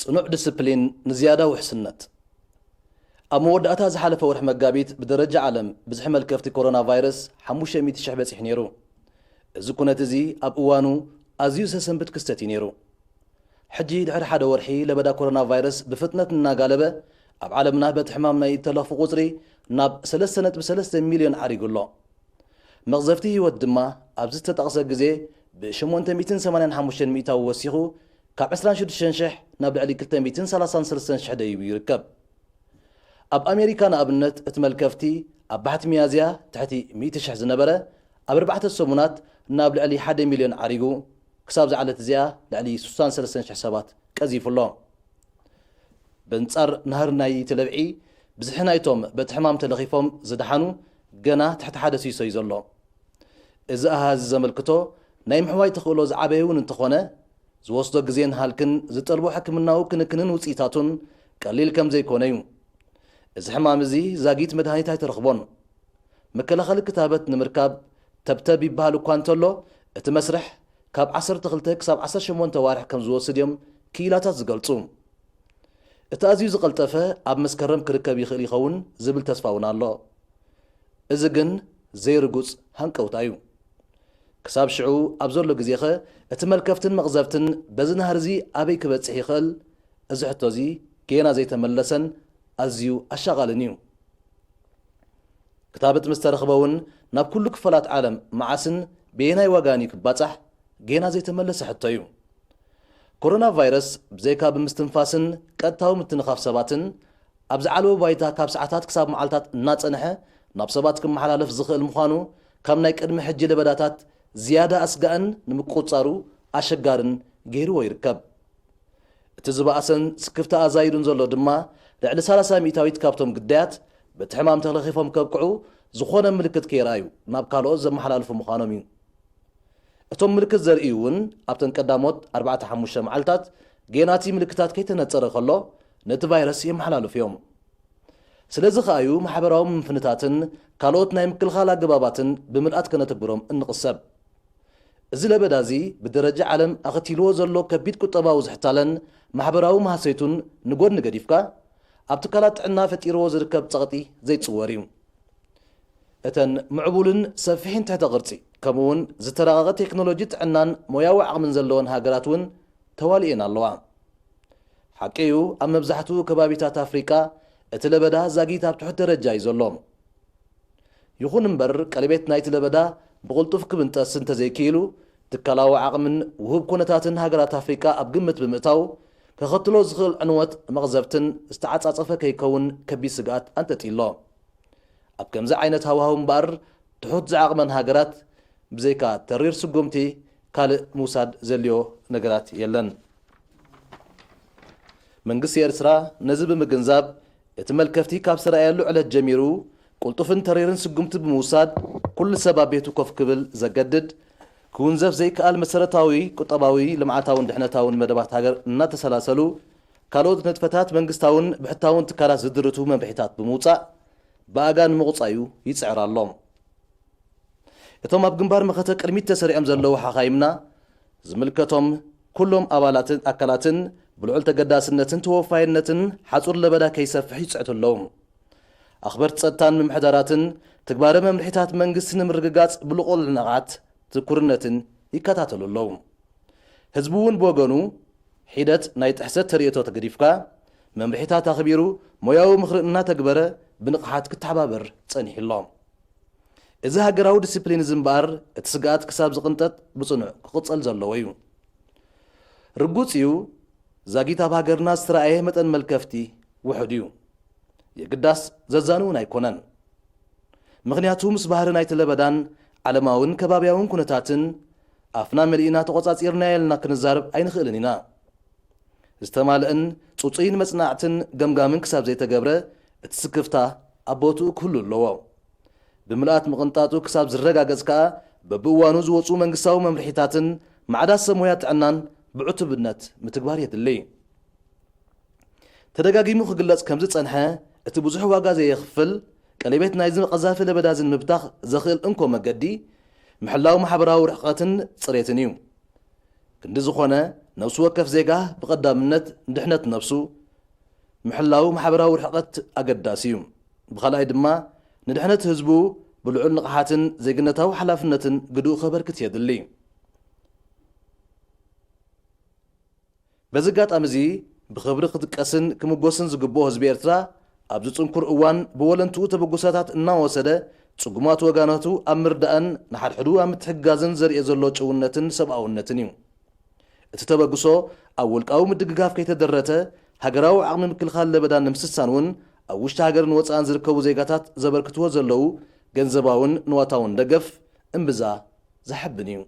ጽኑዕ ዲስፕሊን ንዝያዳ ውሕስነት። ኣብ መወዳእታ ዝሓለፈ ወርሒ መጋቢት ብደረጃ ዓለም ብዝሒ መልከፍቲ ኮሮና ቫይረስ ሓሙሽተ ሚእቲ ሽሕ በጺሑ ነይሩ። እዚ ኩነት እዚ ኣብ እዋኑ ኣዝዩ ዘሰንብድ ክስተት እዩ ነይሩ። ሕጂ ድሕሪ ሓደ ወርሒ ለበዳ ኮሮና ቫይረስ ብፍጥነት እናጋለበ ኣብ ዓለምና በቲ ሕማም ናይ እተለኽፉ ቁጽሪ ናብ ሰለስተ ነጥቢ ሰለስተ ሚልዮን ዓሪጉ ኣሎ። መቕዘፍቲ ህይወት ድማ ኣብዚ ዝተጠቕሰ ግዜ ብ885 ሚእታዊ ወሲኹ ካብ ዕስራን ሽዱሽተን ሽሕ ናብ ልዕሊ ክልተ ሚእትን ሰላሳን ሰለስተን ሽሕ ደይቡ ይርከብ። ኣብ ኣሜሪካ ንኣብነት እቲ መልከፍቲ ኣብ ባሕቲ ሚያዝያ ትሕቲ ሚእቲ ሽሕ ዝነበረ ኣብ ኣርባዕተ ሰሙናት ናብ ልዕሊ ሓደ ሚልዮን ዓሪጉ ክሳብ ዝዓለት እዚኣ ልዕሊ ስሳን ሰለስተን ሽሕ ሰባት ቀዚፉ ኣሎ። በንጻር ናህሪ ናይ ትለብዒ ብዝሒ ናይቶም በቲ ሕማም ተለኺፎም ዝደሓኑ ገና ትሕቲ ሓደ ሲሶ እዩ ዘሎ። እዚ ኣሃዚ ዘመልክቶ ናይ ምሕዋይ ተኽእሎ ዝዓበየ እውን እንተኾነ ዝወስዶ ግዜን ሃልክን ዝጠልቦ ሕክምናዊ ክንክንን ውፅኢታቱን ቀሊል ከም ዘይኮነ እዩ። እዚ ሕማም እዚ ዛጊት መድሃኒት ኣይተረኽቦን። መከላኸሊ ክታበት ንምርካብ ተብተብ ይበሃል እኳ እንተሎ እቲ መስርሕ ካብ ዓሰርተ ክልተ ክሳብ ዓሰርተ ሸሞንተ ዋርሕ ከም ዝወስድ እዮም ክኢላታት ዝገልጹ። እቲ ኣዝዩ ዝቐልጠፈ ኣብ መስከረም ክርከብ ይኽእል ይኸውን ዝብል ተስፋ እውን ኣሎ። እዚ ግን ዘይርጉጽ ሃንቀውታ እዩ። ክሳብ ሽዑ ኣብ ዘሎ ግዜኸ እቲ መልከፍትን መቕዘፍትን በዚ ናህሪ እዚ ኣበይ ክበጽሕ ይኽእል? እዚ ሕቶ እዚ ጌና ዘይተመለሰን ኣዝዩ ኣሻቓልን እዩ። ክታበት ምስ ተረኽበ እውን ናብ ኩሉ ክፋላት ዓለም መዓስን ብየናይ ዋጋን እዩ ክባጻሕ ጌና ዘይተመለሰ ሕቶ እዩ። ኮሮና ቫይረስ ብዘይካ ብምስትንፋስን ቀጥታዊ ምትንኻፍ ሰባትን ኣብ ዝዓለወ ባይታ ካብ ሰዓታት ክሳብ መዓልታት እናጸንሐ ናብ ሰባት ክመሓላለፍ ዝኽእል ምዃኑ ካብ ናይ ቅድሚ ሕጂ ለበዳታት ዝያዳ ኣስጋእን ንምቁጽጻሩ ኣሸጋርን ገይርዎ ይርከብ። እቲ ዝበኣሰን ስክፍታ ኣዛይዱን ዘሎ ድማ ልዕሊ ሰላሳ ሚእታዊት ካብቶም ግዳያት በቲ ሕማም ተለኺፎም ከብቅዑ ዝኾነ ምልክት ከይረኣዩ ናብ ካልኦት ዘመሓላልፉ ምዃኖም እዩ። እቶም ምልክት ዘርእዩ እውን ኣብተን ቀዳሞት ኣርባዕተ ሓሙሽተ መዓልታት ጌናቲ ምልክታት ከይተነጸረ ከሎ ነቲ ቫይረስ የመሓላልፉ እዮም። ስለዚ ከኣ እዩ ማሕበራዊ ምፍንታትን ካልኦት ናይ ምክልኻል ኣገባባትን ብምልኣት ከነተግብሮም እንቕሰብ። እዚ ለበዳ እዚ ብደረጃ ዓለም ኣኸቲልዎ ዘሎ ከቢድ ቁጠባዊ ዝሕታለን ማሕበራዊ ማህሰይቱን ንጎድኒ ገዲፍካ ኣብ ትካላት ጥዕና ፈጢርዎ ዝርከብ ጸቕጢ ዘይጽወር እዩ። እተን ምዕቡልን ሰፊሕን ትሕተ ቅርጺ ከምኡውን ዝተራቐቐ ቴክኖሎጂ ጥዕናን ሞያዊ ዓቕምን ዘለወን ሃገራት እውን ተዋሊኤን ኣለዋ። ሓቂ እዩ ኣብ መብዛሕትኡ ከባቢታት ኣፍሪቃ እቲ ለበዳ ዛጊት ኣብ ትሑት ደረጃ እዩ ዘሎ። ይኹን እምበር ቀለቤት ናይቲ ለበዳ ብቕልጡፍ ክብንጠስ እንተዘይክኢሉ ትካላዊ ዓቕምን ውሁብ ኩነታትን ሃገራት ኣፍሪቃ ኣብ ግምት ብምእታው ከኸትሎ ዝኽእል ዕንወት መቕዘፍትን ዝተዓጻጸፈ ከይከውን ከቢድ ስግኣት ኣንጠጢሎ። ኣብ ከምዚ ዓይነት ሃዋህው እምበኣር ትሑት ዝዓቕመን ሃገራት ብዘይካ ተሪር ስጉምቲ ካልእ ምውሳድ ዘልዮ ነገራት የለን። መንግስቲ ኤርትራ ነዚ ብምግንዛብ እቲ መልከፍቲ ካብ ዝተረኣየሉ ዕለት ጀሚሩ ቁልጡፍን ተሪርን ስጉምቲ ብምውሳድ ኩሉ ሰብ ኣብ ቤቱ ኮፍ ክብል ዘገድድ ክውንዘፍ ዘይከኣል መሰረታዊ ቁጠባዊ ልምዓታውን ድሕነታውን መደባት ሃገር እናተሰላሰሉ ካልኦት ንጥፈታት መንግስታውን ብሕታውን ትካላት ዝድርቱ መምርሒታት ብምውፃእ ብኣጋ ንምቑፃዩ ይፅዕር ኣሎ። እቶም ኣብ ግንባር መኸተ ቅድሚት ተሰሪዖም ዘለዉ ሓኻይምና ዝምልከቶም ኩሎም ኣባላትን ኣካላትን ብልዑል ተገዳስነትን ተወፋይነትን ሓፁር ለበዳ ከይሰፍሕ ይፅዕቱ ኣለዉ። ኣኽበርቲ ፀጥታን ምምሕዳራትን ትግባረ መምርሒታት መንግስቲ ንምርግጋፅ ብልቑል ንቕሓት ትኩርነትን ይከታተሉ ኣለዉ። ህዝቢ እውን ብወገኑ ሒደት ናይ ጥሕሰት ተርእየቶ ተገዲፍካ መምርሒታት ኣኽቢሩ ሞያዊ ምኽሪ እናተግበረ ብንቕሓት ክተሓባበር ጸኒሑ ኣሎ። እዚ ሃገራዊ ዲስፕሊን እዚ እምበኣር እቲ ስግኣት ክሳብ ዝቕንጠጥ ብጽኑዕ ክቕጸል ዘለዎ እዩ። ርጉጽ እዩ ዛጊት ኣብ ሃገርና ዝተራእየ መጠን መልከፍቲ ውሑድ እዩ። የግዳስ ዘዛንውን ኣይኮነን። ምኽንያቱ ምስ ባህሪ ናይቲ ለበዳን ዓለማውን ከባብያውን ኩነታትን ኣፍና መሊእና ተቖጻጺርናዮ ኢልና ክንዛረብ ኣይንኽእልን ኢና። ዝተማልእን ጽጹይን መጽናዕትን ገምጋምን ክሳብ ዘይተገብረ እቲ ስክፍታ ኣብ ቦትኡ ክህሉ ኣለዎ። ብምልኣት ምቕንጣጡ ክሳብ ዝረጋገጽ ከኣ በብእዋኑ ዝወጹ መንግስታዊ መምርሒታትን ማዕዳ ሰብ ሞያ ጥዕናን ብዕቱብነት ምትግባር የድሊ። ተደጋጊሙ ክግለጽ ከም ዝጸንሐ እቲ ብዙሕ ዋጋ ዘየኽፍል ቀለቤት ናይዚ ቀዛፊ ለበዳ እዚ ንምብታኽ ዘኽእል እንኮ መገዲ ምሕላው ማሕበራዊ ርሕቐትን ጽሬትን እዩ። ክንዲ ዝኾነ ነፍሲ ወከፍ ዜጋ ብቐዳምነት ንድሕነት ነፍሱ ምሕላው ማሕበራዊ ርሕቐት ኣገዳሲ እዩ። ብኻልኣይ ድማ ንድሕነት ህዝቡ ብልዑል ንቕሓትን ዜግነታዊ ሓላፍነትን ግድኡ ከበርክት የድሊ። በዚ ኣጋጣሚ እዚ ብኽብሪ ክጥቀስን ክምጎስን ዝግብኦ ህዝቢ ኤርትራ ኣብዚ ጽንኩር እዋን ብወለንትኡ ተበግሶታት እናወሰደ ጽጉማት ወገናቱ ኣብ ምርዳእን ንሓድሕዱ ኣብ ምትሕግጋዝን ዘርእዮ ዘሎ ጭውነትን ሰብኣውነትን እዩ። እቲ ተበግሶ ኣብ ውልቃዊ ምድግጋፍ ከይተደረተ ሃገራዊ ዓቕሚ ምክልኻል ለበዳ ንምስሳን እውን ኣብ ውሽጢ ሃገርን ወጻእን ዝርከቡ ዜጋታት ዘበርክትዎ ዘለዉ ገንዘባውን ንዋታውን ደገፍ እምብዛ ዘሐብን እዩ።